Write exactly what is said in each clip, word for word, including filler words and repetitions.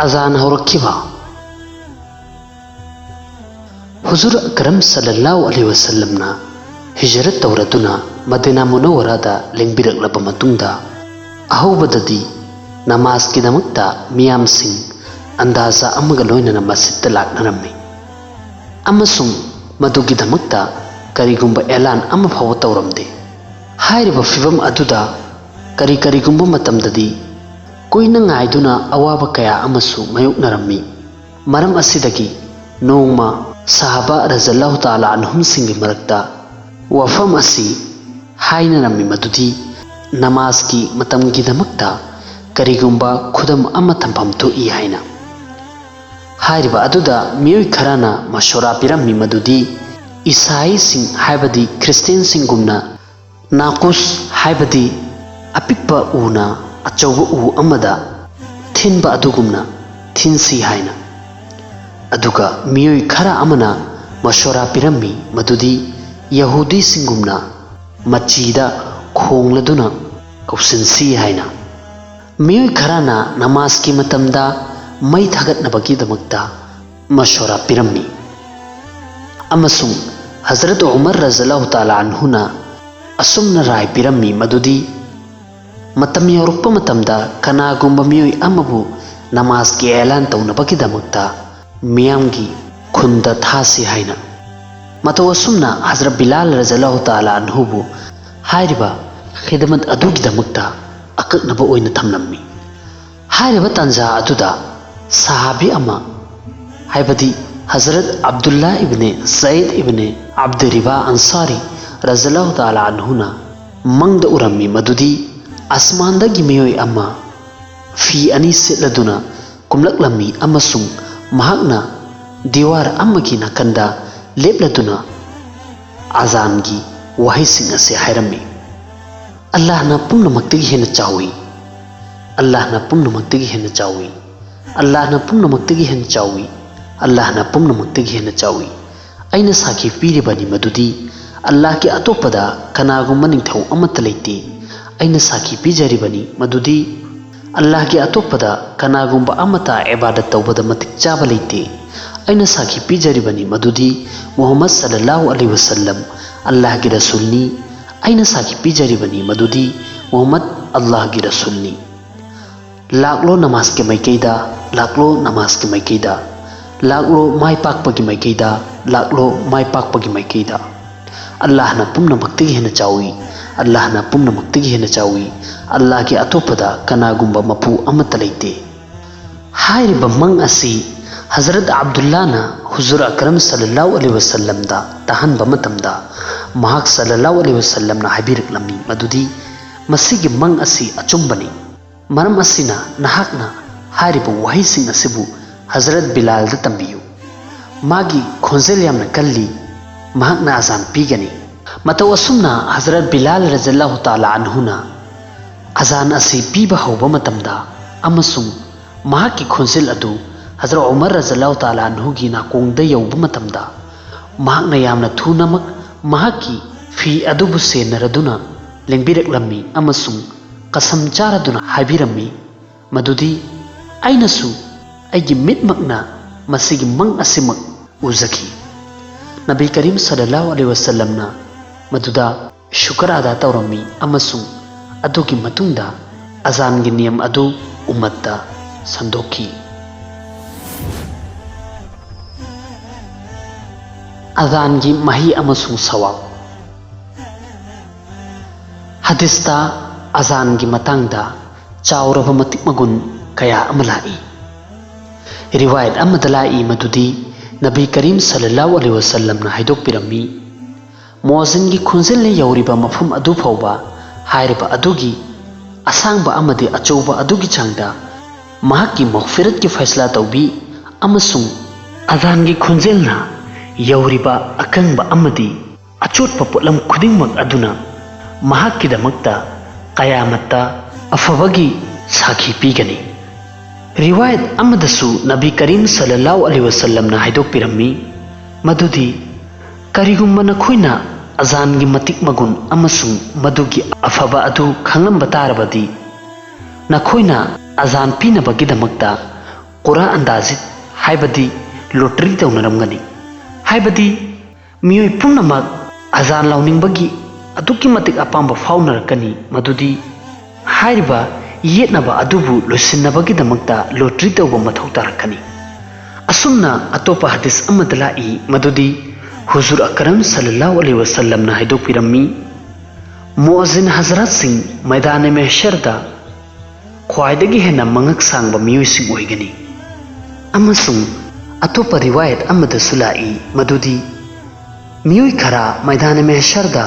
ꯑꯖꯥꯟ ꯍꯧꯔꯛꯈꯤꯕ꯫ ꯍꯨꯖꯨꯔ ꯑꯀꯔꯝ ꯁꯜꯂꯜꯂꯥꯍꯨ ꯑꯂꯩꯍꯤ ꯋꯁꯜꯂꯝꯅ ꯍꯤꯖꯔꯠ ꯇꯧꯔꯗꯨꯅ ꯃꯗꯤꯅꯥ ꯃꯨꯅꯧꯋꯔꯥꯗ ꯂꯦꯡꯕꯤꯔꯛꯂꯕ ꯃꯇꯨꯡꯗ, ꯑꯍꯧꯕꯗꯗꯤ ꯅꯃꯥꯖꯀꯤꯗꯃꯛꯇ ꯃꯤꯌꯥꯝꯁꯤꯡ ꯑꯟꯗꯥꯖꯥ ꯑꯃꯒ ꯂꯣꯏꯅꯅ ꯃꯁꯖꯤꯗꯇ ꯂꯥꯛꯅꯔꯝꯃꯤ ꯑꯃꯁꯨꯡ ꯃꯗꯨꯒꯤꯗꯃꯛꯇ ꯀꯔꯤꯒꯨꯝꯕ ꯑꯦꯂꯥꯟ ꯑꯃ ꯐꯥꯎꯕ ꯇꯧꯔꯝꯗꯦ꯫ ꯍꯥꯏꯔꯤꯕ ꯐꯤꯚꯝ ꯑꯗꯨꯗ ꯀꯔꯤ ꯀꯔꯤꯒꯨꯝꯕ ꯃꯇꯝꯗꯗꯤ ꯀꯨꯏꯅ ꯉꯥꯏꯗꯨꯅ ꯑꯋꯥꯕ ꯀꯌꯥ ꯑꯃꯁꯨ ꯃꯥꯌꯣꯛꯅꯔꯝꯃꯤ꯫ ꯃꯔꯝ ꯑꯁꯤꯗꯒꯤ ꯅꯣꯡꯃ ꯁꯍꯥꯕꯥ ꯔꯖꯜꯂꯥꯍꯨ ꯇꯥꯂꯥ ꯑꯟꯍꯨꯝꯁꯤꯡꯒꯤ ꯃꯔꯛꯇ ꯋꯥꯐꯝ ꯑꯁꯤ ꯍꯥꯏꯅꯔꯝꯃꯤ ꯃꯗꯨꯗꯤ ꯅꯃꯥꯖꯀꯤ ꯃꯇꯝꯒꯤꯗꯃꯛꯇ ꯀꯔꯤꯒꯨꯝꯕ ꯈꯨꯗꯝ ꯑꯃ ꯊꯝꯐꯝ ꯊꯣꯛꯏ ꯍꯥꯏꯅ꯫ ꯍꯥꯏꯔꯤꯕ ꯑꯗꯨꯗ ꯃꯤꯑꯣꯏ ꯈꯔꯅ ꯃꯁꯣꯔꯥ ꯄꯤꯔꯝꯃꯤ ꯃꯗꯨꯗꯤ ꯏꯁꯥꯏꯁꯤꯡ ꯍꯥꯏꯕꯗꯤ ꯈ꯭ꯔꯤꯁꯇꯤꯌꯥꯟꯁꯤꯡꯒꯨꯝꯅ ꯅꯥꯀꯨꯁ ꯍꯥꯏꯕꯗꯤ ꯑꯄꯤꯛꯄ ꯎꯅ ꯑꯆꯧꯕ ꯎ ꯑꯃꯗ ꯊꯤꯟꯕ ꯑꯗꯨꯒꯨꯝꯅ ꯊꯤꯟꯁꯤ ꯍꯥꯏꯅ꯫ ꯑꯗꯨꯒ ꯃꯤꯑꯣꯏ ꯈꯔ ꯑꯃꯅ ꯃꯁꯣꯔꯥ ꯄꯤꯔꯝꯃꯤ ꯃꯗꯨꯗꯤ ꯌꯍꯨꯗꯤꯁꯤꯡꯒꯨꯝꯅ ꯃꯆꯤꯗ ꯈꯣꯡꯂꯗꯨꯅ ꯀꯧꯁꯤꯟꯁꯤ ꯍꯥꯏꯅ꯫ ꯃꯤꯑꯣꯏ ꯈꯔꯅ ꯅꯃꯥꯖꯀꯤ ꯃꯇꯝꯗ ꯃꯩ ꯊꯥꯒꯠꯅꯕꯒꯤꯗꯃꯛꯇ ꯃꯁꯣꯔꯥ ꯄꯤꯔꯝꯃꯤ ꯑꯃꯁꯨꯡ ꯍꯖꯔꯠ ꯎꯃꯔ ꯔꯖꯜꯂꯥꯍꯨ ꯇꯥꯂꯥ ꯑꯟꯍꯨꯅ ꯑꯁꯨꯝꯅ ꯔꯥꯏ ꯄꯤꯔꯝꯃꯤ ꯃꯗꯨꯗꯤ ꯃꯇꯝ ꯌꯧꯔꯛꯄ ꯃꯇꯝꯗ ꯀꯅꯥꯒꯨꯝꯕ ꯃꯤꯑꯣꯏ ꯑꯃꯕꯨ ꯅꯃꯥꯖꯀꯤ ꯑꯦꯂꯥꯟ ꯇꯧꯅꯕꯒꯤꯗꯃꯛꯇ ꯃꯤꯌꯥꯝꯒꯤ ꯈꯨꯟꯗ ꯊꯥꯁꯤ ꯍꯥꯏꯅ꯫ ꯃꯇꯧ ꯑꯁꯨꯝꯅ ꯍꯖꯔꯠ ꯕꯤꯂꯥꯜ ꯔꯖꯜꯂꯥꯍꯨ ꯇꯥꯂꯥ ꯑꯟꯍꯨꯕꯨ ꯍꯥꯏꯔꯤꯕ ꯈꯤꯗꯃꯠ ꯑꯗꯨꯒꯤꯗꯃꯛꯇ ꯑꯀꯛꯅꯕ ꯑꯣꯏꯅ ꯊꯝꯂꯝꯃꯤ꯫ ꯍꯥꯏꯔꯤꯕ ꯇꯥꯟꯖꯥ ꯑꯗꯨꯗ ꯁꯍꯥꯕꯤ ꯑꯃ, ꯍꯥꯏꯕꯗꯤ ꯍꯖꯔꯠ ꯑꯕꯗꯨꯜꯂꯥ ꯏꯕꯅꯦ ꯖꯌꯦꯗ ꯏꯕꯅꯦ ꯑꯕꯗꯨꯔꯤꯕꯥ ꯑꯟꯁꯥꯔꯤ ꯔꯖꯜꯂꯥꯍꯨ ꯇꯥꯂꯥ ꯑꯟꯍꯨꯅ ꯃꯪꯗ ꯎꯔꯝꯃꯤ ꯃꯗꯨꯗꯤ ꯑꯁꯃꯥꯟꯗꯒꯤ ꯃꯤꯑꯣꯏ ꯑꯃ ꯐꯤ ꯑꯅꯤ ꯁꯦꯠꯂꯗꯨꯅ ꯀꯨꯝꯂꯛꯂꯝꯃꯤ ꯑꯃꯁꯨꯡ ꯃꯍꯥꯛꯅ ꯗꯤꯋꯥꯔ ꯑꯃꯒꯤ ꯅꯥꯀꯟꯗ ꯂꯦꯞꯂꯗꯨꯅ ꯑꯖꯥꯟꯒꯤ ꯋꯥꯍꯩꯁꯤꯡ ꯑꯁꯤ ꯍꯥꯏꯔꯝꯃꯤ꯫ "ꯑꯜꯂꯥꯍꯅ ꯄꯨꯝꯅꯃꯛꯇꯒꯤ ꯍꯦꯟꯅ ꯆꯥꯎꯏ꯫ ꯑꯜꯂꯥꯍꯅ ꯄꯨꯝꯅꯃꯛꯇꯒꯤ ꯍꯦꯟꯅ ꯆꯥꯎꯏ꯫ ꯑꯜꯂꯥꯍꯅ ꯄꯨꯝꯅꯃꯛꯇꯒꯤ ꯍꯦꯟꯅ ꯆꯥꯎꯏ꯫ ꯑꯜꯂꯥꯍꯅ ꯄꯨꯝꯅꯃꯛꯇꯒꯤ ꯍꯦꯟꯅ ꯆꯥꯎꯏ꯫ ꯑꯩꯅ ꯁꯥꯈꯤ ꯄꯤꯔꯤꯕꯅꯤ ꯃꯗꯨꯗꯤ ꯑꯜꯂꯥꯍꯒꯤ ꯑꯇꯣꯞꯄꯗ ꯀꯅꯥꯒꯨꯝꯕ ꯅꯤꯡꯊꯧ ꯑꯃꯠꯇ ꯂꯩꯇꯦ꯫ ꯑꯩꯅ ꯁꯥꯈꯤ ꯄꯤꯖꯔꯤꯕꯅꯤ ꯃꯗꯨꯗꯤ ꯑꯜꯂꯥꯍꯒꯤ ꯑꯇꯣꯞꯄꯗ ꯀꯅꯥꯒꯨꯝꯕ ꯑꯃꯠꯇ ꯏꯕꯥꯗꯠ ꯇꯧꯕꯗ ꯃꯇꯤꯛ ꯆꯥꯕ ꯂꯩꯇꯦ꯫ ꯑꯩꯅ ꯁꯥꯈꯤ ꯄꯤꯖꯔꯤꯕꯅꯤ ꯃꯗꯨꯗꯤ ꯃꯨꯍꯝꯃꯗ ꯁꯜꯂꯜꯂꯥꯍꯨ ꯑꯂꯩꯍꯤ ꯋꯁꯜꯂꯝ ꯑꯜꯂꯥꯍꯒꯤ ꯔꯁꯨꯜꯅꯤ꯫ ꯑꯩꯅ ꯁꯥꯈꯤ ꯄꯤꯖꯔꯤꯕꯅꯤ ꯃꯗꯨꯗꯤ ꯃꯨꯍꯝꯃꯗ ꯑꯜꯂꯥꯍꯒꯤ ꯔꯁꯨꯜꯅꯤ꯫ ꯂꯥꯛꯂꯣ ꯅꯃꯥꯖꯀꯤ ꯃꯥꯏꯀꯩꯗ, ꯂꯥꯛꯂꯣ ꯅꯃꯥꯖꯀꯤ ꯃꯥꯏꯀꯩꯗ, ꯂꯥꯛꯂꯣ ꯃꯥꯏ ꯄꯥꯛꯄꯒꯤ ꯃꯥꯏꯀꯩꯗ, ꯂꯥꯛꯂꯣ ꯃꯥꯏ ꯄꯥꯛꯄꯒꯤ ꯃꯥꯏꯀꯩꯗ꯫ ꯑꯜꯂꯥꯍꯅ ꯄꯨꯝꯅꯃꯛꯇꯒꯤ ꯍꯦꯟꯅ ꯆꯥꯎꯏ, ꯑꯜꯂꯥꯍꯅ ꯄꯨꯝꯅꯃꯛꯇꯒꯤ ꯍꯦꯟꯅ ꯆꯥꯎꯏ꯫ ꯑꯜꯂꯥꯍꯒꯤ ꯑꯇꯣꯞꯄꯗ ꯀꯅꯥꯒꯨꯝꯕ ꯃꯄꯨ ꯑꯃꯠꯇ ꯂꯩꯇꯦ꯫ ꯍꯥꯏꯔꯤꯕ ꯃꯪ ꯑꯁꯤ ꯍꯖꯔꯠ ꯑꯕꯗꯨꯜꯂꯥꯅ ꯍꯨꯖꯨꯔ ꯑꯀꯔꯝ ꯁꯜꯂꯜꯂꯥꯍꯨ ꯑꯂꯩꯍꯤ ꯋꯁꯜꯂꯝꯗ ꯇꯥꯍꯟꯕ ꯃꯇꯝꯗ, ꯃꯍꯥꯛ ꯁꯜꯂꯜꯂꯥꯍꯨ ꯑꯂꯩꯍꯤ ꯋꯁꯜꯂꯝꯅ ꯍꯥꯏꯕꯤꯔꯛꯂꯝꯃꯤ ꯃꯗꯨꯗꯤ, "ꯃꯁꯤꯒꯤ ꯃꯪ ꯑꯁꯤ ꯑꯆꯨꯝꯕꯅꯤ꯫ ꯃꯔꯝ ꯑꯁꯤꯅ ꯅꯍꯥꯛꯅ ꯍꯥꯏꯔꯤꯕ ꯋꯥꯍꯩꯁꯤꯡ ꯑꯁꯤꯕꯨ ꯍꯖꯔꯠ ꯕꯤꯂꯥꯜꯗ ꯇꯝꯕꯤꯌꯨ꯫ ꯃꯥꯒꯤ ꯈꯣꯟꯖꯦꯜ ꯌꯥꯝꯅ ꯀꯜꯂꯤ, ꯃꯍꯥꯛꯅ ꯑꯖꯥꯟ ꯄꯤꯒꯅꯤ"꯫ ꯃꯇꯧ ꯑꯁꯨꯝꯅ ꯍꯖꯔꯠ ꯕꯤꯂꯥꯜ ꯔꯖꯜꯂꯥꯍꯨ ꯇꯥꯂꯥ ꯑꯟꯍꯨꯅ ꯑꯖꯥꯟ ꯑꯁꯤ ꯄꯤꯕ ꯍꯧꯕ ꯃꯇꯝꯗ ꯑꯃꯁꯨꯡ ꯃꯍꯥꯛꯀꯤ ꯈꯣꯟꯖꯦꯜ ꯑꯗꯨ ꯍꯖꯔꯠ ꯎꯃꯔ ꯔꯖꯜꯂꯥꯍꯨ ꯇꯥꯂꯥ ꯑꯟꯍꯨꯒꯤ ꯅꯥꯀꯣꯡꯗ ꯌꯧꯕ ꯃꯇꯝꯗ, ꯃꯍꯥꯛꯅ ꯌꯥꯝꯅ ꯊꯨꯅꯃꯛ ꯃꯍꯥꯛꯀꯤ ꯐꯤ ꯑꯗꯨꯕꯨ ꯁꯦꯟꯅꯔꯗꯨꯅ ꯂꯦꯡꯕꯤꯔꯛꯂꯝꯃꯤ ꯑꯃꯁꯨꯡ ꯀꯁꯝ ꯆꯥꯔꯗꯨꯅ ꯍꯥꯏꯕꯤꯔꯝꯃꯤ ꯃꯗꯨꯗꯤ, "ꯑꯩꯅꯁꯨ ꯑꯩꯒꯤ ꯃꯤꯠꯃꯛꯅ ꯃꯁꯤꯒꯤ ꯃꯪ ꯑꯁꯤꯃꯛ ꯎꯖꯈꯤ"꯫ ꯅꯕꯤ ꯀꯔꯤꯝ ꯁꯜꯂꯜꯂꯥꯍꯨ ꯑꯂꯩꯍꯤ ꯋꯁꯜꯂꯝꯅ ꯃꯗꯨꯗ ꯁꯨꯀꯔ ꯑꯗꯥ ꯇꯧꯔꯝꯃꯤ ꯑꯃꯁꯨꯡ ꯑꯗꯨꯒꯤ ꯃꯇꯨꯡꯗ ꯑꯖꯥꯟꯒꯤ ꯅꯤꯌꯝ ꯑꯗꯨ ꯎꯝꯃꯠꯇ ꯁꯟꯗꯣꯛꯈꯤ꯫ ꯑꯖꯥꯟꯒꯤ ꯃꯍꯩ ꯑꯃꯁꯨꯡ ꯁꯋꯥꯕ꯫ ꯍꯗꯤꯁꯇ ꯑꯖꯥꯟꯒꯤ ꯃꯇꯥꯡꯗ ꯆꯥꯎꯔꯕ ꯃꯇꯤꯛ ꯃꯒꯨꯟ ꯀꯌꯥ ꯑꯃ ꯂꯥꯛꯏ꯫ ꯔꯤꯋꯥꯌꯠ ꯑꯃꯗ ꯂꯥꯛꯏ ꯃꯗꯨꯗꯤ ꯅꯕꯤ ꯀꯔꯤꯝ ꯁꯜꯂꯜꯂꯥꯍꯨ ꯑꯂꯩꯍꯤ ꯋꯁꯜꯂꯝꯅ ꯍꯥꯏꯗꯣꯛꯄꯤꯔꯝꯃꯤ, "ꯃꯣꯖꯤꯟꯒꯤ ꯈꯣꯟꯖꯦꯜꯅ ꯌꯧꯔꯤꯕ ꯃꯐꯝ ꯑꯗꯨ ꯐꯥꯎꯕ ꯍꯥꯏꯔꯤꯕ ꯑꯗꯨꯒꯤ ꯑꯁꯥꯡꯕ ꯑꯃꯗꯤ ꯑꯆꯧꯕ ꯑꯗꯨꯒꯤ ꯆꯥꯡꯗ ꯃꯍꯥꯛꯀꯤ ꯃꯒꯐꯤꯔꯠꯀꯤ ꯐꯩꯁꯂꯥ ꯇꯧꯕꯤ, ꯑꯃꯁꯨꯡ ꯑꯖꯥꯟꯒꯤ ꯈꯣꯟꯖꯦꯜꯅ ꯌꯧꯔꯤꯕ ꯑꯀꯪꯕ ꯑꯃꯗꯤ ꯑꯆꯣꯠꯄ ꯄꯣꯠꯂꯝ ꯈꯨꯗꯤꯡꯃꯛ ꯑꯗꯨꯅ ꯃꯍꯥꯛꯀꯤꯗꯃꯛꯇ ꯀꯌꯥꯃꯠꯇ ꯑꯐꯕꯒꯤ ꯁꯥꯈꯤ ꯄꯤꯒꯅꯤ"꯫ ꯔꯤꯋꯥꯌꯠ ꯑꯃꯗꯁꯨ ꯅꯕꯤ ꯀꯔꯤꯝ ꯁꯜꯂꯜꯂꯥꯍꯨ ꯑꯂꯩꯍꯤ ꯋꯁꯜꯂꯝꯅ ꯍꯥꯏꯗꯣꯛꯄꯤꯔꯝꯃꯤ ꯃꯗꯨꯗꯤ, "ꯀꯔꯤꯒꯨꯝꯕ ꯅꯈꯣꯏꯅ ꯑꯖꯥꯟꯒꯤ ꯃꯇꯤꯛ ꯃꯒꯨꯟ ꯑꯃꯁꯨꯡ ꯃꯗꯨꯒꯤ ꯑꯐꯕ ꯑꯗꯨ ꯈꯪꯂꯝꯕ ꯇꯥꯔꯕꯗꯤ, ꯅꯈꯣꯏꯅ ꯑꯖꯥꯟ ꯄꯤꯅꯕꯒꯤꯗꯃꯛꯇ ꯀꯨꯔꯥ ꯑꯟꯗꯥꯖꯤꯠ, ꯍꯥꯏꯕꯗꯤ ꯂꯣꯇꯔꯤ ꯇꯧꯅꯔꯝꯒꯅꯤ꯫ ꯍꯥꯏꯕꯗꯤ ꯃꯤꯑꯣꯏ ꯄꯨꯝꯅꯃꯛ ꯑꯖꯥꯟ ꯂꯧꯅꯤꯡꯕꯒꯤ ꯑꯗꯨꯛꯀꯤ ꯃꯇꯤꯛ ꯑꯄꯥꯝꯕ ꯐꯥꯎꯅꯔꯛꯀꯅꯤ, ꯃꯗꯨꯗꯤ ꯍꯥꯏꯔꯤꯕ ꯌꯦꯠꯅꯕ ꯑꯗꯨꯕꯨ ꯂꯣꯏꯁꯤꯟꯅꯕꯒꯤꯗꯃꯛꯇ ꯂꯣꯇꯔꯤ ꯇꯧꯕ ꯃꯊꯧ ꯇꯥꯔꯛꯀꯅꯤ꯫ ꯑꯁꯨꯝꯅ ꯑꯇꯣꯞꯄ ꯍꯗꯤꯁ ꯑꯃꯗ ꯂꯥꯛꯏ ꯃꯗꯨꯗꯤ ꯍꯨꯖꯨꯔ ꯑꯀꯔꯝ ꯁꯜꯂꯜꯂꯥꯍꯨ ꯑꯂꯩꯍꯤ ꯋꯁꯜꯂꯝꯅ ꯍꯥꯏꯗꯣꯛꯄꯤꯔꯝꯃꯤ, ꯃꯨꯑꯖꯤꯟ ꯍꯖꯔꯠꯁꯤꯡ ꯃꯩꯗꯥꯅꯦ ꯃꯦꯍꯁꯔꯗ ꯈ꯭ꯋꯥꯏꯗꯒꯤ ꯍꯦꯟꯅ ꯃꯉꯛ ꯁꯥꯡꯕ ꯃꯤꯑꯣꯏꯁꯤꯡ ꯑꯣꯏꯒꯅꯤ꯫ ꯑꯃꯁꯨꯡ ꯑꯇꯣꯞꯄ ꯔꯤꯋꯥꯌꯠ ꯑꯃꯗꯁꯨ ꯂꯥꯛꯏ ꯃꯗꯨꯗꯤ ꯃꯤꯑꯣꯏ ꯈꯔ ꯃꯩꯗꯥꯅꯦ ꯃꯦꯍꯁꯔꯗ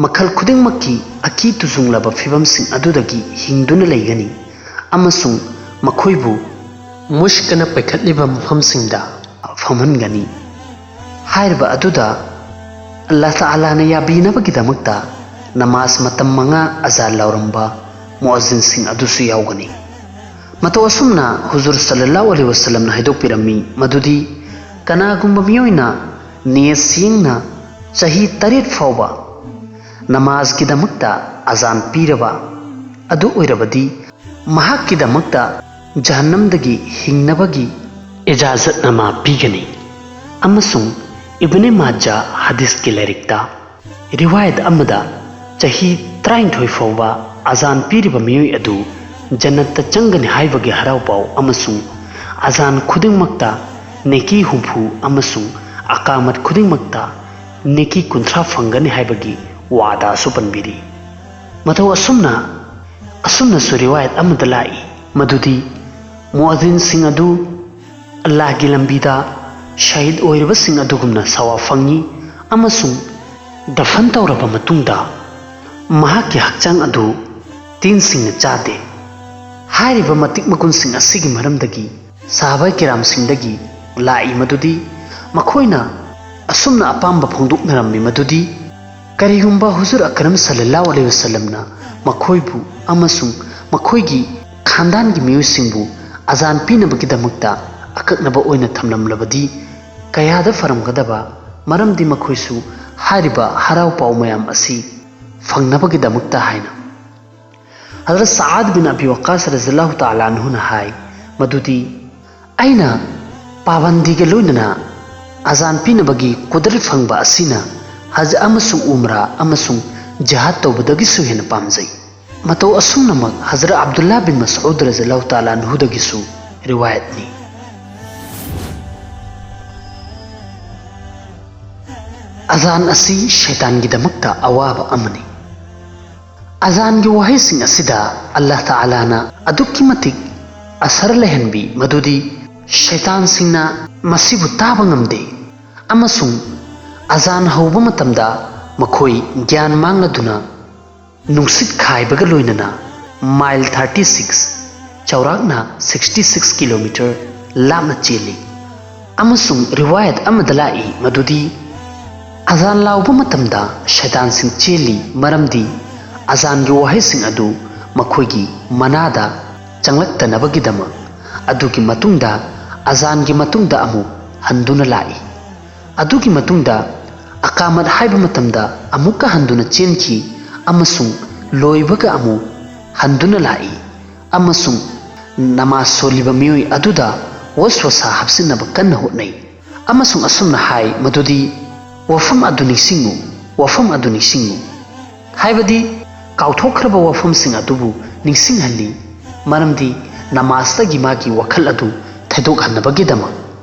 ꯃꯈꯜ ꯈꯨꯗꯤꯡꯃꯛꯀꯤ ꯑꯀꯤ ꯇꯨꯖꯨꯡꯂꯕ ꯐꯤꯚꯝꯁꯤꯡ ꯑꯗꯨꯗꯒꯤ ꯍꯤꯡꯗꯨꯅ ꯂꯩꯒꯅꯤ ꯑꯃꯁꯨꯡ ꯃꯈꯣꯏꯕꯨ ꯃꯨꯁ꯭ꯛꯅ ꯄꯩꯈꯠꯂꯤꯕ ꯃꯐꯝꯁꯤꯡꯗ ꯐꯝꯍꯟꯒꯅꯤ꯫ ꯍꯥꯏꯔꯤꯕ ꯑꯗꯨꯗ ꯑꯜꯂꯥꯍ ꯇꯥꯂꯥꯅ ꯌꯥꯕꯤꯅꯕꯒꯤꯗꯃꯛꯇ ꯅꯃꯥꯖ ꯃꯇꯝ ꯃꯉꯥ ꯑꯖꯥꯟ ꯂꯥꯎꯔꯝꯕ ꯃꯨꯑꯖꯤꯟꯁꯤꯡ ꯑꯗꯨꯁꯨ ꯌꯥꯎꯒꯅꯤ꯫ ꯃꯇꯧ ꯑꯁꯨꯝꯅ ꯍꯨꯖꯨꯔ ꯁꯜꯂꯜꯂꯥꯍꯨ ꯑꯂꯩꯍꯤ ꯋꯁꯜꯂꯝꯅ ꯍꯥꯏꯗꯣꯛꯄꯤꯔꯝꯃꯤ ꯃꯗꯨꯗꯤ ꯀꯅꯥꯒꯨꯝꯕ ꯃꯤꯑꯣꯏꯅ ꯅꯤꯌꯠ ꯁꯦꯡꯅ ꯆꯍꯤ ꯇꯔꯦꯠ ꯐꯥꯎꯕ ꯅꯃꯥꯖꯀꯤꯗꯃꯛꯇ ꯑꯖꯥꯟ ꯄꯤꯔꯕ ꯑꯗꯨ ꯑꯣꯏꯔꯕꯗꯤ ꯃꯍꯥꯛꯀꯤꯗꯃꯛꯇ ꯖꯍꯟꯅꯝꯗꯒꯤ ꯍꯤꯡꯅꯕꯒꯤ ꯏꯖꯥꯖꯠꯅꯃꯥ ꯄꯤꯒꯅꯤ꯫ ꯑꯃꯁꯨꯡ ꯏꯕꯅꯦ ꯃꯥꯖꯥ ꯍꯗꯤꯁꯀꯤ ꯂꯥꯏꯔꯤꯛꯇ ꯔꯤꯋꯥꯌꯠ ꯑꯃꯗ ꯆꯍꯤ ꯇꯔꯥꯅꯤꯊꯣꯏ ꯐꯥꯎꯕ ꯑꯖꯥꯟ ꯄꯤꯔꯤꯕ ꯃꯤꯑꯣꯏ ꯑꯗꯨ ꯖꯟꯅꯠꯇ ꯆꯪꯒꯅꯤ ꯍꯥꯏꯕꯒꯤ ꯍꯔꯥꯎ ꯄꯥꯎ ꯑꯃꯁꯨꯡ ꯑꯖꯥꯟ ꯈꯨꯗꯤꯡꯃꯛꯇ ꯅꯦꯀꯤ ꯍꯨꯝꯐꯨ ꯑꯃꯁꯨꯡ ꯑꯀꯥꯃꯠ ꯈꯨꯗꯤꯡꯃꯛꯇ ꯅꯦꯀꯤ ꯀꯨꯟꯊ꯭ꯔꯥ ꯐꯪꯒꯅꯤ ꯍꯥꯏꯕꯒꯤ ꯋꯥꯗꯥꯁꯨ ꯄꯟꯕꯤꯔꯤ꯫ ꯃꯇꯧ ꯑꯁꯨꯝꯅ ꯑꯁꯨꯝꯅꯁꯨ ꯔꯤꯋꯥꯌꯠ ꯑꯃꯗ ꯂꯥꯛꯏ ꯃꯗꯨꯗꯤ ꯃꯨꯑꯖꯤꯟꯁꯤꯡ ꯑꯗꯨ ꯑꯜꯂꯥꯍꯒꯤ ꯂꯝꯕꯤꯗ ꯁꯍꯤꯗ ꯑꯣꯏꯔꯤꯕꯁꯤꯡ ꯑꯗꯨꯒꯨꯝꯅ ꯁꯋꯥꯕ ꯐꯪꯏ ꯑꯃꯁꯨꯡ ꯗꯐꯟ ꯇꯧꯔꯕ ꯃꯇꯨꯡꯗ ꯃꯍꯥꯛꯀꯤ ꯍꯛꯆꯥꯡ ꯑꯗꯨ ꯇꯤꯟꯁꯤꯡꯅ ꯆꯥꯗꯦ꯫ ꯍꯥꯏꯔꯤꯕ ꯃꯇꯤꯛ ꯃꯒꯨꯟꯁꯤꯡ ꯑꯁꯤꯒꯤ ꯃꯔꯝꯗꯒꯤ ꯁꯍꯥꯕꯥ ꯀꯤꯔꯥꯝꯁꯤꯡꯗꯒꯤ ꯂꯥꯛꯏ ꯃꯗꯨꯗꯤ ꯃꯈꯣꯏꯅ ꯑꯁꯨꯝꯅ ꯑꯄꯥꯝꯕ ꯐꯣꯡꯗꯣꯛꯅꯔꯝꯃꯤ ꯃꯗꯨꯗꯤ ꯀꯔꯤꯒꯨꯝꯕ ꯍꯨꯖꯨꯔ ꯑꯀꯔꯝ ꯁꯜꯂꯜꯂꯥꯍꯨ ꯑꯂꯩꯍꯤ ꯋꯁꯜꯂꯝꯅ ꯃꯈꯣꯏꯕꯨ ꯑꯃꯁꯨꯡ ꯃꯈꯣꯏꯒꯤ ꯈꯥꯟꯗꯥꯟꯒꯤ ꯃꯤꯑꯣꯏꯁꯤꯡꯕꯨ ꯑꯖꯥꯟ ꯄꯤꯅꯕꯒꯤꯗꯃꯛꯇ ꯑꯀꯛꯅꯕ ꯑꯣꯏꯅ ꯊꯝꯂꯝꯂꯕꯗꯤ ꯀꯌꯥꯗ ꯐꯔꯝꯒꯗꯕ, ꯃꯔꯝꯗꯤ ꯃꯈꯣꯏꯁꯨ ꯍꯥꯏꯔꯤꯕ ꯍꯔꯥꯎ ꯄꯥꯎ ꯃꯌꯥꯝ ꯑꯁꯤ ꯐꯪꯅꯕꯒꯤꯗꯃꯛꯇ ꯍꯥꯏꯅ꯫ ꯍꯖꯔꯠ ꯁꯥꯗ ꯕꯤꯟ ꯑꯕꯤ ꯋꯥꯀꯥꯁ ꯔꯖꯤꯌꯜꯂꯥꯍꯨ ꯇꯥꯂꯥ ꯑꯟꯍꯨꯅ ꯍꯥꯏ ꯃꯗꯨꯗꯤ, "ꯑꯩꯅ ꯄꯥꯕꯟꯗꯤꯒ ꯂꯣꯏꯅꯅ ꯑꯖꯥꯟ ꯄꯤꯅꯕꯒꯤ ꯀꯨꯗꯔ ꯐꯪꯕ ꯑꯁꯤꯅ ꯍꯖ ꯑꯃꯁꯨꯡ ꯎꯝꯔꯥ ꯑꯃꯁꯨꯡ ꯖꯤꯍꯥꯗ ꯇꯧꯕꯗꯒꯤꯁꯨ ꯍꯦꯟꯅ ꯄꯥꯝꯖꯩ"꯫ ꯃꯇꯧ ꯑꯁꯨꯝꯅꯃꯛ ꯍꯖꯔꯠ ꯑꯕꯗꯨꯜꯂꯥ ꯕꯤꯟ ꯃꯁꯎꯗ ꯔꯖꯤꯌꯜꯂꯥꯍꯨ ꯇꯥꯂꯥ ꯑꯟꯍꯨꯗꯒꯤꯁꯨ ꯔꯤꯋꯥꯌꯠꯅꯤ꯫ ꯑꯖꯥꯟ ꯑꯁꯤ ꯁꯩꯇꯥꯟꯒꯤꯗꯃꯛꯇ ꯑꯋꯥꯕ ꯑꯃꯅꯤ꯫ ꯑꯖꯥꯟꯒꯤ ꯋꯥꯍꯩꯁꯤꯡ ꯑꯁꯤꯗ ꯑꯜꯂꯥꯍ ꯇꯥꯂꯥꯅ ꯑꯗꯨꯛꯀꯤ ꯃꯇꯤꯛ ꯑꯁꯔ ꯂꯩꯍꯟꯕꯤ ꯃꯗꯨꯗꯤ ꯁꯩꯇꯥꯟꯁꯤꯡꯅ ꯃꯁꯤꯕꯨ ꯇꯥꯕ ꯉꯝꯗꯦ ꯑꯃꯁꯨꯡ ꯑꯖꯥꯟ ꯍꯧꯕ ꯃꯇꯝꯗ ꯃꯈꯣꯏ ꯒ꯭ꯌꯥꯟ ꯃꯥꯡꯂꯗꯨꯅ ꯅꯨꯡꯁꯤꯠ ꯈꯥꯏꯕꯒ ꯂꯣꯏꯅꯅ ꯃꯥꯏꯜ ꯊꯥꯔꯇꯤ ꯁꯤꯛꯁ, ꯆꯥꯎꯔꯥꯛꯅ ꯁꯤꯛꯁꯇꯤ ꯁꯤꯛꯁ ꯀꯤꯂꯣꯃꯤꯇꯔ ꯂꯥꯞꯅ ꯆꯦꯜꯂꯤ꯫ ꯑꯃꯁꯨꯡ ꯔꯤꯋꯥꯌꯠ ꯑꯃꯗ ꯂꯥꯛꯏ ꯃꯗꯨꯗꯤ ꯑꯖꯥꯟ ꯂꯥꯎꯕ ꯃꯇꯝꯗ ꯁꯩꯇꯥꯟꯁꯤꯡ ꯆꯦꯜꯂꯤ, ꯃꯔꯝꯗꯤ ꯑꯖꯥꯟꯒꯤ ꯋꯥꯍꯩꯁꯤꯡ ꯑꯗꯨ ꯃꯈꯣꯏꯒꯤ ꯃꯅꯥꯗ ꯆꯪꯂꯛꯇꯅꯕꯒꯤꯗꯃꯛ꯫ ꯑꯗꯨꯒꯤ ꯃꯇꯨꯡꯗ ꯑꯖꯥꯟꯒꯤ ꯃꯇꯨꯡꯗ ꯑꯃꯨꯛ ꯍꯟꯗꯨꯅ ꯂꯥꯛꯏ꯫ ꯑꯗꯨꯒꯤ ꯃꯇꯨꯡꯗ ꯑꯀꯥꯃꯠ ꯍꯥꯏꯕ ꯃꯇꯝꯗ ꯑꯃꯨꯛꯀ ꯍꯟꯗꯨꯅ ꯆꯦꯟꯈꯤ ꯑꯃꯁꯨꯡ ꯂꯣꯏꯕꯒ ꯑꯃꯨꯛ ꯍꯟꯗꯨꯅ ꯂꯥꯛꯏ ꯑꯃꯁꯨꯡ ꯅꯃꯥꯖ ꯁꯣꯜꯂꯤꯕ ꯃꯤꯑꯣꯏ ꯑꯗꯨꯗ ꯋꯁꯋꯁꯥ ꯍꯥꯞꯆꯤꯟꯅꯕ ꯀꯟꯅ ꯍꯣꯠꯅꯩ꯫ ꯑꯃꯁꯨꯡ ꯑꯁꯨꯝꯅ ꯍꯥꯏ ꯃꯗꯨꯗꯤ, "ꯋꯥꯐꯝ ꯑꯗꯨ ꯅꯤꯡꯁꯤꯡꯉꯨ, ꯋꯥꯐꯝ ꯑꯗꯨ ꯅꯤꯡꯁꯤꯡꯉꯨ"꯫ ꯍꯥꯏꯕꯗꯤ ꯀꯥꯎꯊꯣꯛꯈ꯭ꯔꯕ ꯋꯥꯐꯝꯁꯤꯡ ꯑꯗꯨꯕꯨ ꯅꯤꯡꯁꯤꯡꯍꯜꯂꯤ, ꯃꯔꯝꯗꯤ ꯅꯃꯥꯖꯇꯒꯤ ꯃꯥꯒꯤ ꯋꯥꯈꯜ ꯑꯗꯨ ꯊꯩꯗꯣꯛꯍꯟꯅꯕꯒꯤꯗꯃꯛ꯫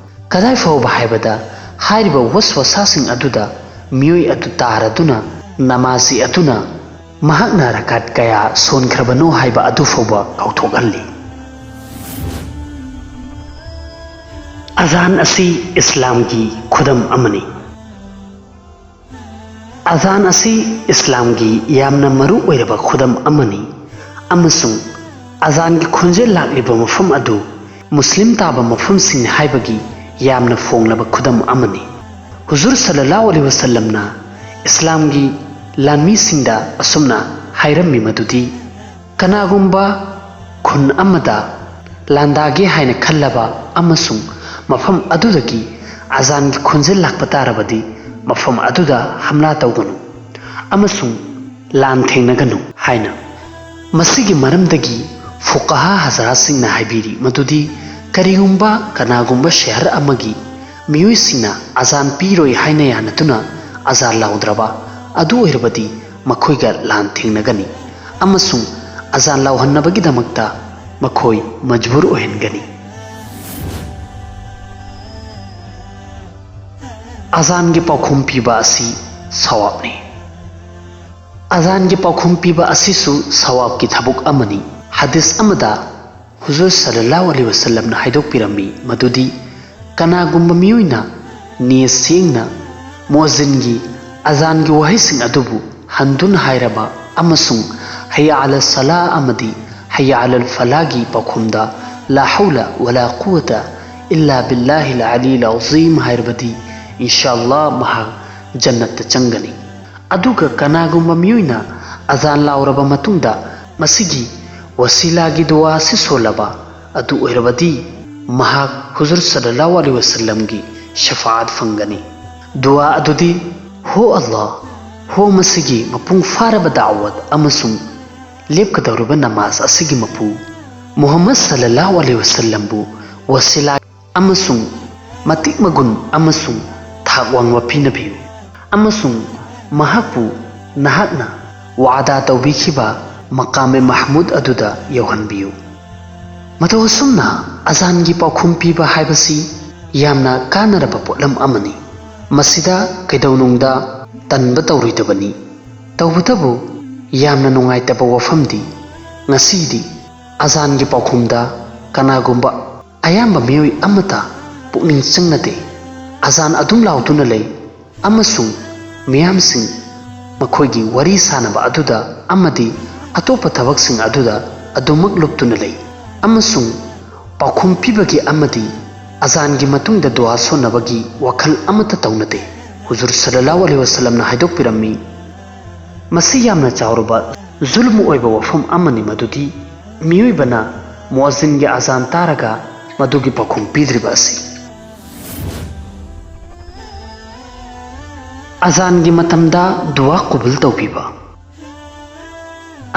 ꯀꯗꯥꯏ ꯐꯥꯎꯕ ꯍꯥꯏꯕꯗ ꯍꯥꯏꯔꯤꯕ ꯋꯁꯋꯁꯥꯁꯤꯡ ꯑꯗꯨꯗ ꯃꯤꯑꯣꯏ ꯑꯗꯨ ꯇꯥꯔꯗꯨꯅ ꯅꯃꯥꯖꯤ ꯑꯗꯨꯅ ꯃꯍꯥꯛꯅ ꯔꯀꯥꯠ ꯀꯌꯥ ꯁꯣꯟꯈ꯭ꯔꯕꯅꯣ ꯍꯥꯏꯕ ꯑꯗꯨ ꯐꯥꯎꯕ ꯀꯥꯎꯊꯣꯛꯍꯜꯂꯤ꯫ ꯑꯖꯥꯟ ꯑꯁꯤ ꯏꯁꯂꯥꯝꯒꯤ ꯈꯨꯗꯝ ꯑꯃꯅꯤ꯫ ꯑꯖꯥꯟ ꯑꯁꯤ ꯏꯁꯂꯥꯝꯒꯤ ꯌꯥꯝꯅ ꯃꯔꯨ ꯑꯣꯏꯔꯕ ꯈꯨꯗꯝ ꯑꯃꯅꯤ, ꯑꯃꯁꯨꯡ ꯑꯖꯥꯟꯒꯤ ꯈꯣꯟꯖꯦꯜ ꯂꯥꯛꯂꯤꯕ ꯃꯐꯝ ꯑꯗꯨ ꯃꯨꯁꯂꯤꯝ ꯇꯥꯕ ꯃꯐꯝꯁꯤꯡꯅꯤ ꯍꯥꯏꯕꯒꯤ ꯌꯥꯝꯅ ꯐꯣꯡꯂꯕ ꯈꯨꯗꯝ ꯑꯃꯅꯤ꯫ ꯍꯨꯖꯨꯔ ꯁꯜꯂꯜꯂꯥꯍꯨ ꯑꯂꯩꯍꯤ ꯋꯁꯜꯂꯝꯅ ꯏꯁꯂꯥꯝꯒꯤ ꯂꯥꯟꯃꯤꯁꯤꯡꯗ ꯑꯁꯨꯝꯅ ꯍꯥꯏꯔꯝꯃꯤ ꯃꯗꯨꯗꯤ, "ꯀꯅꯥꯒꯨꯝꯕ ꯈꯨꯟ ꯑꯃꯗ ꯂꯥꯟꯗꯥꯒꯦ ꯍꯥꯏꯅ ꯈꯜꯂꯕ ꯑꯃꯁꯨꯡ ꯃꯐꯝ ꯑꯗꯨꯗꯒꯤ ꯑꯖꯥꯟꯒꯤ ꯈꯣꯟꯖꯦꯜ ꯂꯥꯛꯄ ꯇꯥꯔꯕꯗꯤ, ꯃꯐꯝ ꯑꯗꯨꯗ ꯍꯝꯂꯥ ꯇꯧꯒꯅꯨ ꯑꯃꯁꯨꯡ ꯂꯥꯟ ꯊꯦꯡꯅꯒꯅꯨ ꯍꯥꯏꯅ꯫ ꯃꯁꯤꯒꯤ ꯃꯔꯝꯗꯒꯤ ꯐꯨꯀꯥꯍꯥ ꯍꯖꯔꯥꯠꯁꯤꯡꯅ ꯍꯥꯏꯕꯤꯔꯤ ꯃꯗꯨꯗꯤ ꯀꯔꯤꯒꯨꯝꯕ ꯀꯅꯥꯒꯨꯝꯕ ꯁꯍꯔ ꯑꯃꯒꯤ ꯃꯤꯑꯣꯏꯁꯤꯡꯅ ꯑꯖꯥꯟ ꯄꯤꯔꯣꯏ ꯍꯥꯏꯅ ꯌꯥꯅꯗꯨꯅ ꯑꯖꯥꯟ ꯂꯥꯎꯗ꯭ꯔꯕ ꯑꯗꯨ ꯑꯣꯏꯔꯕꯗꯤ ꯃꯈꯣꯏꯒ ꯂꯥꯟ ꯊꯦꯡꯅꯒꯅꯤ ꯑꯃꯁꯨꯡ ꯑꯖꯥꯟ ꯂꯥꯎꯍꯟꯅꯕꯒꯤꯗꯃꯛꯇ ꯃꯈꯣꯏ ꯃꯖꯕꯨꯔ ꯑꯣꯏꯍꯟꯒꯅꯤ꯫ ꯑꯖꯥꯟꯒꯤ ꯄꯥꯎꯈꯨꯝ ꯄꯤꯕ ꯑꯁꯤ ꯁꯋꯥꯕꯅꯤ꯫ ꯑꯖꯥꯟꯒꯤ ꯄꯥꯎꯈꯨꯝ ꯄꯤꯕ ꯑꯁꯤꯁꯨ ꯁꯋꯥꯕꯀꯤ ꯊꯕꯛ ꯑꯃꯅꯤ꯫ ꯍꯗꯤꯁ ꯑꯃꯗ ꯍꯨꯖꯨꯔ ꯁꯜꯂꯜꯂꯥꯍꯨ ꯑꯂꯩꯍꯤ ꯋꯁꯜꯂꯝꯅ ꯍꯥꯏꯗꯣꯛꯄꯤꯔꯝꯃꯤ ꯃꯗꯨꯗꯤ ꯀꯅꯥꯒꯨꯝꯕ ꯃꯤꯑꯣꯏꯅ ꯅꯤꯌꯠ ꯁꯦꯡꯅ ꯃꯣꯖꯤꯟꯒꯤ ꯑꯖꯥꯟꯒꯤ ꯋꯥꯍꯩꯁꯤꯡ ꯑꯗꯨꯕꯨ ꯍꯟꯗꯨꯅ ꯍꯥꯏꯔꯕ ꯑꯃꯁꯨꯡ ꯍꯩꯌꯥ ꯑꯂ ꯁꯂꯥ ꯑꯃꯗꯤ ꯍꯩꯌꯥ ꯑꯂ ꯐꯂꯥꯒꯤ ꯄꯥꯎꯈꯨꯝꯗ ꯂꯥ ꯍꯧꯂ ꯋꯂꯥ ꯀꯨꯋꯇ ꯏꯜꯂꯥ ꯕꯤꯜꯂꯥꯍꯤꯜ ꯑꯂꯤꯜ ꯑꯖꯤꯝ ꯍꯥꯏꯔꯕꯗꯤ ꯏꯟꯁꯥ ꯑꯜꯂꯥ ꯃꯍꯥꯛ ꯖꯟꯅꯠꯇ ꯆꯪꯒꯅꯤ꯫ ꯑꯗꯨꯒ ꯀꯅꯥꯒꯨꯝꯕ ꯃꯤꯑꯣꯏꯅ ꯑꯖꯥꯟ ꯂꯥꯎꯔꯕ ꯃꯇꯨꯡꯗ ꯃꯁꯤꯒꯤ ꯋꯁꯤꯂꯥꯒꯤ ꯗꯨꯋꯥ ꯑꯁꯤ ꯁꯣꯜꯂꯕ ꯑꯗꯨ ꯑꯣꯏꯔꯕꯗꯤ ꯃꯍꯥꯛ ꯍꯨꯖꯨꯔ ꯁꯜꯂꯜꯂꯥꯍꯨ ꯑꯂꯩꯍꯤ ꯋꯁꯜꯂꯝꯒꯤ ꯁꯐꯥꯑꯠ ꯐꯪꯒꯅꯤ꯫ ꯗꯨꯋꯥ ꯑꯗꯨꯗꯤ, ꯍꯣ ꯑꯜꯂꯥꯍ, ꯍꯣ ꯃꯁꯤꯒꯤ ꯃꯄꯨꯡ ꯐꯥꯔꯕ ꯗꯥꯋꯠ ꯑꯃꯁꯨꯡ ꯂꯦꯞꯀꯗꯧꯔꯤꯕ ꯅꯃꯥꯖ ꯑꯁꯤꯒꯤ ꯃꯄꯨ ꯃꯨꯍꯝꯃꯗ ꯁꯜꯂꯜꯂꯥꯍꯨ ꯑꯂꯩꯍꯤ ꯋꯁꯜꯂꯝꯕꯨ ꯋꯁꯤꯂꯥ ꯑꯃꯁꯨꯡ ꯃꯇꯤꯛ ꯃꯒꯨꯟ ꯑꯃꯁꯨꯡ ꯊꯥꯛ ꯋꯥꯡꯕ ꯄꯤꯅꯕꯤꯌꯨ ꯑꯃꯁꯨꯡ ꯃꯍꯥꯛꯄꯨ ꯅꯍꯥꯛꯅ ꯋꯥꯗꯥ ꯇꯧꯕꯤꯈꯤꯕ ꯃꯀꯥꯃꯦ ꯃꯍꯃꯨꯗ ꯑꯗꯨꯗ ꯌꯧꯍꯟꯕꯤꯌꯨ꯫ ꯃꯇꯧ ꯑꯁꯨꯝꯅ ꯑꯖꯥꯟꯒꯤ ꯄꯥꯎꯈꯨꯝ ꯄꯤꯕ ꯍꯥꯏꯕꯁꯤ ꯌꯥꯝꯅ ꯀꯥꯟꯅꯔꯕ ꯄꯣꯠꯂꯝ ꯑꯃꯅꯤ꯫ ꯃꯁꯤꯗ ꯀꯩꯗꯧꯅꯨꯡꯗ ꯇꯟꯕ ꯇꯧꯔꯣꯏꯗꯕꯅꯤ꯫ ꯇꯧꯕꯇꯕꯨ ꯌꯥꯝꯅ ꯅꯨꯡꯉꯥꯏꯇꯕ ꯋꯥꯐꯝꯗꯤ ꯉꯁꯤꯗꯤ ꯑꯖꯥꯟꯒꯤ ꯄꯥꯎꯈꯨꯝꯗ ꯀꯅꯥꯒꯨꯝꯕ ꯑꯌꯥꯝꯕ ꯃꯤꯑꯣꯏ ꯑꯃꯠꯇ ꯄꯨꯛꯅꯤꯡ ꯆꯪꯅꯗꯦ꯫ ꯑꯖꯥꯟ ꯑꯗꯨꯝ ꯂꯥꯎꯗꯨꯅ ꯂꯩ ꯑꯃꯁꯨꯡ ꯃꯤꯌꯥꯝꯁꯤꯡ ꯃꯈꯣꯏꯒꯤ ꯋꯥꯔꯤ ꯁꯥꯅꯕ ꯑꯗꯨꯗ ꯑꯃꯗꯤ ꯑꯇꯣꯞꯄ ꯊꯕꯛꯁꯤꯡ ꯑꯗꯨꯗ ꯑꯗꯨꯃꯛ ꯂꯨꯞꯇꯨꯅ ꯂꯩ ꯑꯃꯁꯨꯡ ꯄꯥꯎꯈꯨꯝ ꯄꯤꯕꯒꯤ ꯑꯃꯗꯤ ꯑꯖꯥꯟꯒꯤ ꯃꯇꯨꯡꯗ ꯗꯨꯋꯥ ꯁꯣꯟꯅꯕꯒꯤ ꯋꯥꯈꯜ ꯑꯃꯠꯇ ꯇꯧꯅꯗꯦ꯫ ꯍꯨꯖꯨꯔ ꯁꯜꯂꯜꯂꯥꯍꯨ ꯑꯂꯩꯍꯤ ꯋꯁꯜꯂꯝꯅ ꯍꯥꯏꯗꯣꯛꯄꯤꯔꯝꯃꯤ, ꯃꯁꯤ ꯌꯥꯝꯅ ꯆꯥꯎꯔꯕ ꯖꯨꯜꯃ ꯑꯣꯏꯕ ꯋꯥꯐꯝ ꯑꯃꯅꯤ ꯃꯗꯨꯗꯤ ꯃꯤꯑꯣꯏꯕꯅ ꯃꯨꯑꯖꯤꯟꯒꯤ ꯑꯖꯥꯟ ꯇꯥꯔꯒ ꯃꯗꯨꯒꯤ ꯄꯥꯎꯈꯨꯝ ꯄꯤꯗ꯭ꯔꯤꯕ ꯑꯁꯤ꯫ ꯑꯖꯥꯟꯒꯤ ꯃꯇꯝꯗ ꯗꯨꯋꯥ ꯀꯨꯕꯨꯜ ꯇꯧꯕꯤꯕ꯫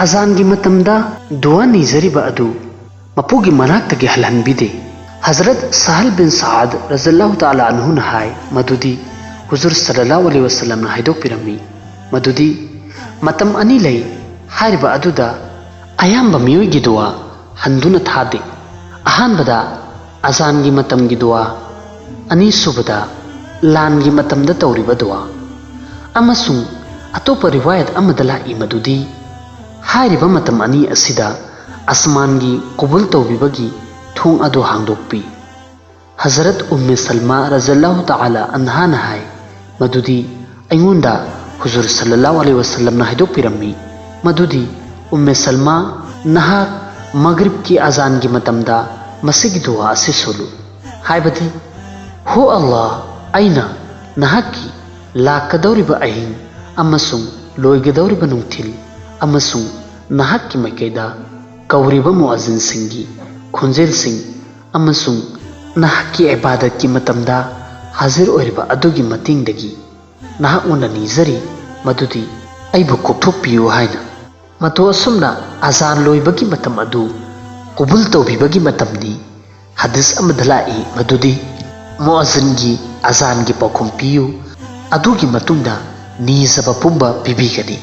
ꯑꯖꯥꯟꯒꯤ ꯃꯇꯝꯗ ꯗꯨꯋꯥ ꯅꯤꯖꯔꯤꯕ ꯑꯗꯨ ꯃꯄꯨꯒꯤ ꯃꯅꯥꯛꯇꯒꯤ ꯍꯜꯍꯟꯕꯤꯗꯦ꯫ ꯍꯖꯔꯠ ꯁꯍꯜ ꯕꯤꯟ ꯁꯥꯗ ꯔꯖꯜꯂꯥꯍꯨ ꯇꯥꯂꯥ ꯑꯟꯍꯨꯅ ꯍꯥꯏ ꯃꯗꯨꯗꯤ ꯍꯨꯖꯨꯔ ꯁꯜꯂꯜꯂꯥꯍꯨ ꯑꯂꯩꯍꯤ ꯋꯁꯜꯂꯝꯅ ꯍꯥꯏꯗꯣꯛꯄꯤꯔꯝꯃꯤ ꯃꯗꯨꯗꯤ ꯃꯇꯝ ꯑꯅꯤ ꯂꯩ, ꯍꯥꯏꯔꯤꯕ ꯑꯗꯨꯗ ꯑꯌꯥꯝꯕ ꯃꯤꯑꯣꯏꯒꯤ ꯗꯨꯋꯥ ꯍꯟꯗꯨꯅ ꯊꯥꯗꯦ꯫ ꯑꯍꯥꯟꯕꯗ ꯑꯖꯥꯟꯒꯤ ꯃꯇꯝꯒꯤ ꯗꯨꯋꯥ, ꯑꯅꯤꯁꯨꯕꯗ ꯂꯥꯟꯒꯤ ꯃꯇꯝꯗ ꯇꯧꯔꯤꯕ ꯗꯨꯋꯥ꯫ ꯑꯃꯁꯨꯡ ꯑꯇꯣꯞꯄ ꯔꯤꯋꯥꯌꯠ ꯑꯃꯗ ꯂꯥꯛꯏ ꯃꯗꯨꯗꯤ ꯍꯥꯏꯔꯤꯕ ꯃꯇꯝ ꯑꯅꯤ ꯑꯁꯤꯗ ꯑꯁꯃꯥꯟꯒꯤ ꯀꯨꯕꯨꯜ ꯇꯧꯕꯤꯕꯒꯤ ꯊꯣꯡ ꯑꯗꯨ ꯍꯥꯡꯗꯣꯛꯄꯤ꯫ ꯍꯖꯔꯠ ꯎꯝꯃꯦ ꯁꯜꯃꯥ ꯔꯖꯜꯂꯥꯍꯨ ꯇꯥꯂꯥ ꯑꯟꯍꯥꯅ ꯍꯥꯏ ꯃꯗꯨꯗꯤ ꯑꯩꯉꯣꯟꯗ ꯍꯨꯖꯨꯔ ꯁꯜꯂꯜꯂꯥꯍꯨ ꯑꯂꯩꯍꯤ ꯋꯁꯜꯂꯝꯅ ꯍꯥꯏꯗꯣꯛꯄꯤꯔꯝꯃꯤ ꯃꯗꯨꯗꯤ ꯎꯝꯃꯦ ꯁꯜꯃꯥ, ꯅꯍꯥꯛ ꯃꯒ꯭ꯔꯤꯕꯀꯤ ꯑꯖꯥꯟꯒꯤ ꯃꯇꯝꯗ ꯃꯁꯤꯒꯤ ꯗꯨꯋꯥ ꯑꯁꯤ ꯁꯣꯜꯂꯨ, ꯍꯥꯏꯕꯗꯤ, "ꯍꯣ ꯑꯜꯂꯥꯍ, ꯑꯩꯅ ꯅꯍꯥꯛꯀꯤ ꯂꯥꯛꯀꯗꯧꯔꯤꯕ ꯑꯍꯤꯡ ꯑꯃꯁꯨꯡ ꯂꯣꯏꯒꯗꯧꯔꯤꯕ ꯅꯨꯡꯊꯤꯜ ꯑꯃꯁꯨꯡ ꯅꯍꯥꯛꯀꯤ ꯃꯥꯏꯀꯩꯗ ꯀꯧꯔꯤꯕ ꯃꯨꯑꯖꯤꯟꯁꯤꯡꯒꯤ ꯈꯣꯟꯖꯦꯜꯁꯤꯡ ꯑꯃꯁꯨꯡ ꯅꯍꯥꯛꯀꯤ ꯏꯕꯥꯗꯠꯀꯤ ꯃꯇꯝꯗ ꯍꯥꯖꯤꯔ ꯑꯣꯏꯔꯤꯕ ꯑꯗꯨꯒꯤ ꯃꯇꯦꯡꯗꯒꯤ ꯅꯍꯥꯛꯉꯣꯟꯗ ꯅꯤꯖꯔꯤ ꯃꯗꯨꯗꯤ ꯑꯩꯕꯨ ꯀꯣꯛꯊꯣꯛꯄꯤꯌꯨ" ꯍꯥꯏꯅ꯫ ꯃꯇꯧ ꯑꯁꯨꯝꯅ ꯑꯖꯥꯟ ꯂꯣꯏꯕꯒꯤ ꯃꯇꯝ ꯑꯗꯨ ꯀꯨꯕꯨꯜ ꯇꯧꯕꯤꯕꯒꯤ ꯃꯇꯝꯅꯤ꯫ ꯍꯗꯤꯁ ꯑꯃꯗ ꯂꯥꯛꯏ ꯃꯗꯨꯗꯤ ꯃꯨꯑꯖꯤꯟꯒꯤ ꯑꯖꯥꯟꯒꯤ ꯄꯥꯎꯈꯨꯝ ꯄꯤꯌꯨ, ꯑꯗꯨꯒꯤ ꯃꯇꯨꯡꯗ ꯅꯤꯖꯕ ꯄꯨꯝꯕ ꯄꯤꯕꯤꯒꯅꯤ꯫